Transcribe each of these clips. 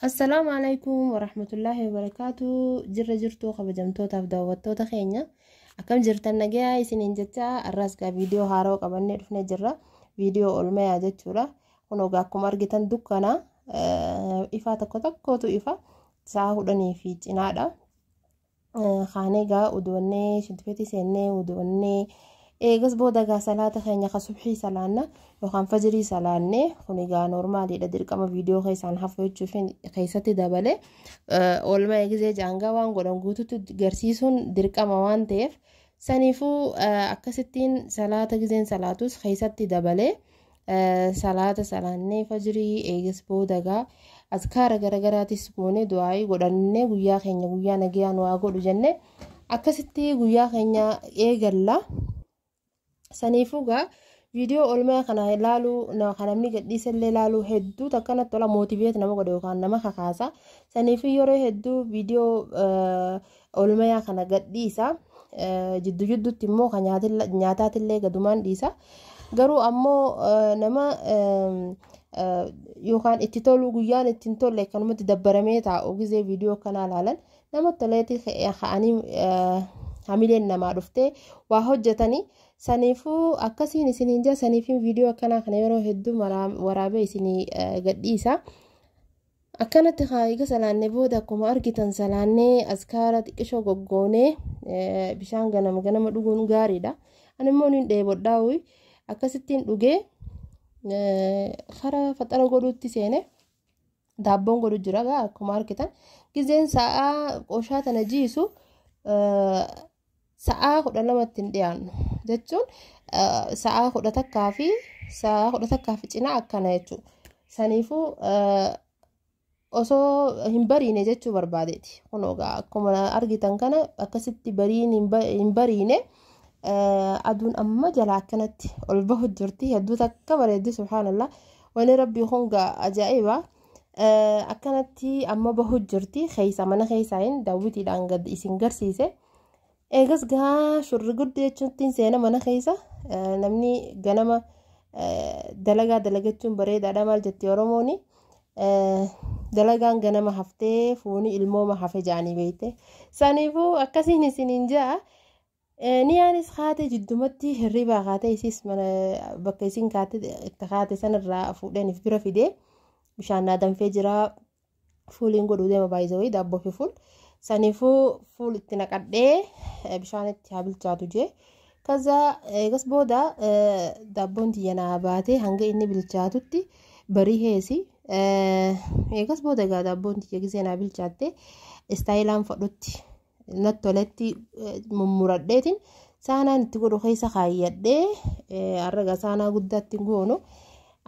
Assalaamu alaikum warahmatullaahi wabarakaatu. Jirra jirtuu kabajamtootaaf daawwattoota keenya. Akkam jirtan nagayaa isiniin jecha har'as gaa viidiyoo haarawaa qabannee dhufnee jirra. Viidiyoo olmayaa jechuudha. Kun egaa akkuma argitan dukkana ifaa tokko tokkotu ifa sa'a 10 fi cinaadha. Kaanee gaa uduwannee shintifeetii seennee uduwannee eegas booda gaa salaata keenya ka subhii salaanna yookaan fajirii salaannee kun egaa noormaaliidha dirqama viidiyoo keessaan hafu jechuuf keessatti dabale oolmaa eegizee jaangaa waan godhan guututti garsiisuun dirqama waan ta'eef saniifuu akkasittiin salaata gizeen salaatus keessatti dabale salaata salaannee fajirii eegas booda gaa azkaara garaagaraatis goonee du'aayii godhannee guyyaa keenya guyyaa nagayaan waa godhu jennee akkasitti guyyaa keenya eegalla. Saniifuu gaa viidiyoo oolmaa kana ilaaluu kan namni gadhiisellee ilaaluu hedduu takkanatti tola mootiveet nama godha yookaan nama kakaasa. Saniifuu yeroo hedduu viidiyoo oolmaa kana gadhiisa. Jiddu jidduutti immoo kan nyaataatillee gadumaan dhiisa. Garuu ammoo nama yookaan itti tolu guyyaan itti hin tolle akkanumatti dabbaramee taa'u gizee viidiyoo kanaa ilaalan nama toleetti ka'anii hamileen namaa dhuftee waa hojjetanii. Saniifuu akkasiin isiniin jira saniifin viidiyoo akkanaa kana yeroo hedduu waraabee isinii gadhiisa. Akkanatti eega salaannee booda akkuma argitan salaannee askaara xiqqishoo goggoonee bishaan ganama ganama dhuguun gaariidha. Ani immoo niin dheebodhaa akkasittiin dhugee karaa faxara godhuutti seene daabboon godhu jira gaa akkuma argitan gizeen sa'aa qoshaa tana jiisu sa'aa 12tti hin dhiyaannu jechuun sa'aa 11 fi sa'aa 11 fi cinaa akkana jechuudha. Saniifuu osoo hin bariine jechuu barbaadeeti. Kun egaa akkuma argitan kana akkasitti bariin hin bariine aduun amma jala akkanatti ol bahu jirti. Hedduu takka bareeddi subhaanallah. Wanni rabbii kun gaa ajaa'iba. Akkanatti amma bahu jirti. Keessa mana keessaayin daawwitiidhaan gad isin garsiise. Eegas gaa shurri guddi jechuun seena mana keessa namni ganama dalagaa dalagachuun bareedaadha maal jetti Oromooni. Dalagaan ganama haftee fuuni ilmooma hafe jaanii beekte. Saniifuu akkasiin isiniin ja'a. Niyaanis kaatee jiddumatti hirribaa kaatee isiis mana bakka isin kaatee itti kaate sanarraa fuudheen if bira fidee bishaan naa danfee jira. Fuuliin godhuu deema baay'isawii daabboo fi fuul. Saniifuu fuul itti naqadhee bishaan itti haa bilchaatu jee. Kaza eegas booda daabboon tiyya naa baatee hanga inni bilchaatutti barii heesi. Eegas booda egaa daabboon tiyya gisee naa bilchaatte istaayilaan fadhutti natti toletti mummuradheetiin saanaan itti godhu keessa kaayyadhee har'a egaa saanaa guddaatti goonu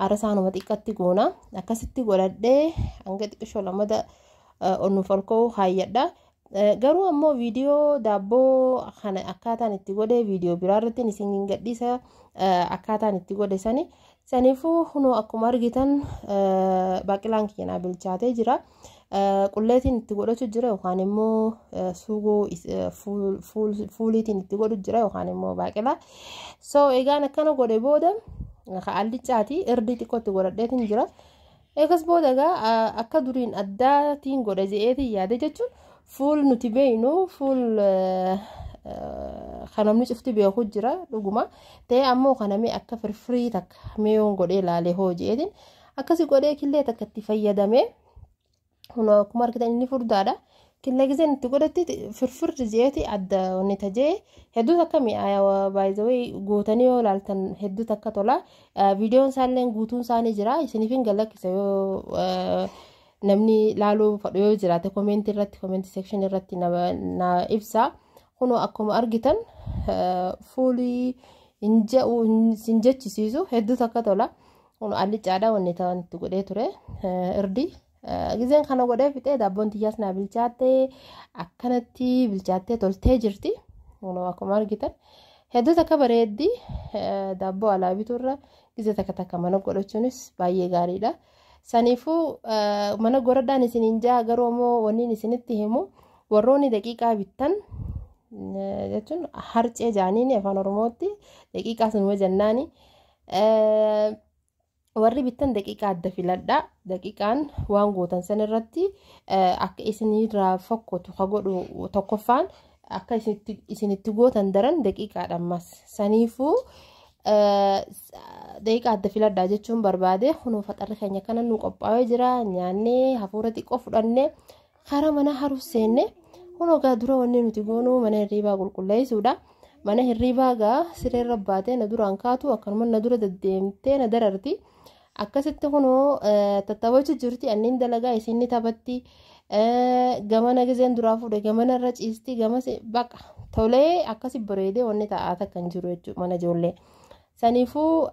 har'a saanuma xiqqaatti goona akkasitti godhadhee hanga xiqqishoo lamada onnuuf ol ka'uu kaayyadha. Garuu ammoo viidiyoo daabboo kana akkaataan itti godhe viidiyoo biraa irratti isin gadhiisa akkaataan itti godhe sani. Saniifuu kunoo akkuma argitan baaqilaan kiyya naa bilchaatee jira. Qulleetiin itti godhatu jira yookaan immoo suugoo fuuliitiin itti godhu jira yookaan immoo baaqilaa. So egaan akkana godhe booda allicaati irdii xiqqoo itti godhadheetiin jira. Eegas booda egaa akka duriin addaatiin godhe je'eetiin yaade jechuun fuul nuti beeknu fuul kan namni cufti beeku jira dhuguma ta'e ammoo kanamee akka firfirii takka mi'oon godhee ilaalee hoo je'eetiin akkasi godhee killee takka itti fayyadamee kunoo akkuma argitan inni furdaadha. Killee giseen itti godhatti firfirri je'eeti adda wanni tajee hedduu takka mi'aayaa baay'ee gootanii yoo ilaaltan hedduu takka tola. Viidiyoon isaallee guutuun isaanii jira isiniif hin galakkisa yoo namni laaluu fadhu yoo jiraate koomeentii irratti koomeentii seekshinii irratti na ibsa. Kunoo akkuma argitan fuulii hin je'u hin jechisiisu hedduu takka tola. Kunoo allicaadha wanni ta'an itti godhee ture irdii. Gizeen kana godhee fixee daabboon tiyyaas naa bilchaattee akkanatti bilchaattee toltee jirti. Kunoo akkuma argitan hedduu takka bareeddi daabboo alaa bituurra gizee takka takka mana godhachuunis baay'ee gaariidha. Saniifuu mana godhadhaan isiniin ja'a garuu immoo wanni isinitti himu warroonni daqiiqaa bittan jechuun harcee jaaniin afaan Oromootti daqiiqaa sunuma jennaani. Warri bittan daqiiqaa adda filadhaa. Daqiiqaan waan gootan san irratti akka isinirraa fokkotu ka godhu tokkoffaan akka isinitti gootan daran daqiiqaadha ammas. Saniifuu daqiiqaa adda filadhaa jechuun barbaade. Kunoo faxarri keenya kana nu qophaa'ee jira. Nyaannee hafuura xiqqoo fudhannee karaa mana haruuf seenne. Kunoo gaa dura wanni nuti goonu mana hirriibaa qulqulleessuudha. Mana hirriibaa gaa sireerra baatee na duraan kaatu akkanuma na dura deddeemtee na dararti. Akkasitti kunoo tattaphachuu jirti, anniin dalagaa isin taphatti. Gamana gizeen duraa fuudhe gamana irra ciisti, gamas baqa tolee akkasi bareedee wanni taa'aa takka hin jiru jechuudha mana ijoollee. Saniifuu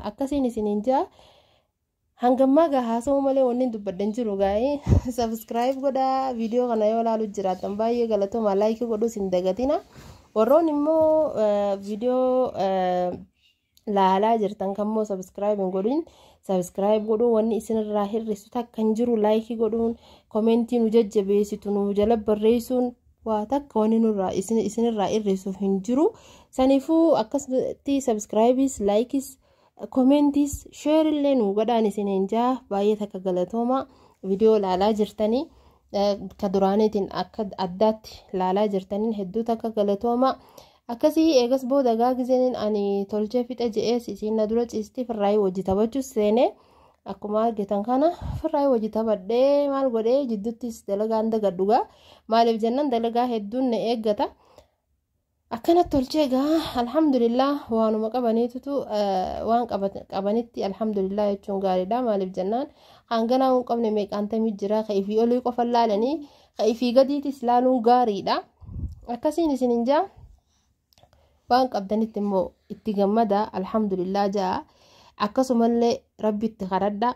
akkasiin isiniin jaa. Hangammaa gaa haasa'uu malee wanni dubbadhan jiru gaa'ee. Subscribe godhaa, viidiyoo kana yoo ilaalu jiraatan baay'ee galatooma, like godhuus hin dagatina. Warroon immoo viidiyoo laalaa jirtan kan immoo subscribe hin godhin, subscribe godhuun wanni isinirraa hir'isu takka hin jiru. Like godhuun, comment nu jajjabeessitu nu jala barreessuun waa takka wanni nurraa isinirraa hir'isu hin jiru. Saniifuu akkasitti subscribeis, likeis, commentis, shareillee nu godhaan isiniin jaa. Baay'ee takka galatooma. Viidiyoo laalaa jirtanii ka duraaniitiin akka addaatti laalaa jirtaniin hedduu takka galatooma. Akkasii eegas booda gaa gizeen ani tolchee fixe je'ees isiin na dura ciisti, firraayii wajji taphachuus seenee. Akkuma argitan kana firraayii wajji taphadhee maal godhee jidduttis dalagaan dagadhugaa, maaliif jennaan dalagaa hedduun na eeggata. Akkanatti tolchee gaa alhamdulillah, waanuma qabaniitutu waan qabanitti alhamdulillah jechuun gaariidha. Maaliif jennaan hanganaa hin qabne meeqaantamii jira. Ka ifii olii qofa laalanii ka ifii gadiitis laaluun gaariidha. Akkasiin isinin jaa, waan qabdanitti immoo itti gammada, alhamdulillah jaa. Akkasumallee rabbitti kadhadha,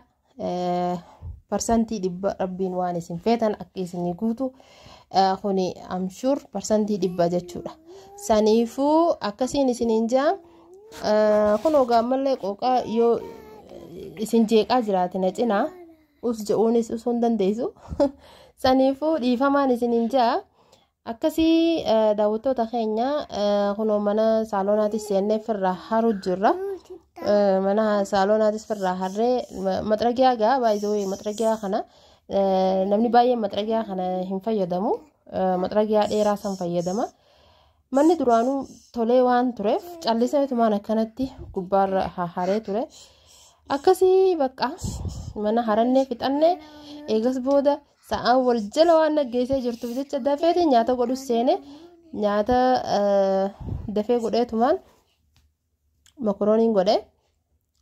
100% rabbiin waan isin feetan akka isinii guutu. Kuni amshuur 100% jechuudha. Saniifuu akkasiin isiniin jaa. Kun ammallee qooqaa yoo isin jeeqaa jiraate na cinaa us je'uunis usuu hin dandeessu. Saniifuu dhiifamaan isiniin jaa. Akkasii daawwattoota keenya, kunoo mana saalonaatis seennee firraa haru jirra. Mana saalonaatis firraa harree maxragiyaa gaa baay'ee maxragiyaa kana namni baay'een maxragiyaa kana hin fayyadamu. Maxragiyaa dheeraa san fayyadama. Manni duraanuu tolee waan tureef calliseetumaan akkanatti gubbaarra haree ture. Akkasii bakka mana harannee fixannee eegas booda sa'aan wal jala waan naggeessee jirtuuf jecha dafeetiin nyaata godhu seene. Nyaata dafee godheetumaan mokorooniin godhe.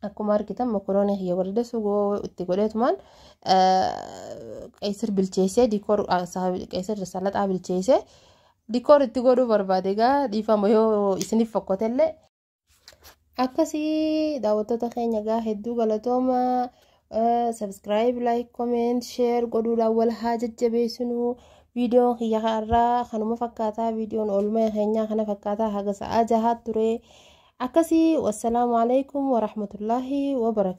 Akkuma argitan mokoroonii kiyya warra sugoo itti godheetumaan qeessir bilcheessee, decor qeessir salaxaa bilcheessee decor itti godhuu barbaade. Egaa dhiifama yoo isiniif fokkotellee. Akkasii daawwattoota keenya gaa hedduu galatooma. Subscribe, like, comment, share godhuudhaan wal haa jajjabeessinu. Viidiyoon kiyya irraa kanuma fakkaataa, viidiyoon oolmaa keenyaa kana fakkaataa haga sa'aa 6 ture. Akkasii, wassalaamu alaikum warahmatullaahi wabarakatuh.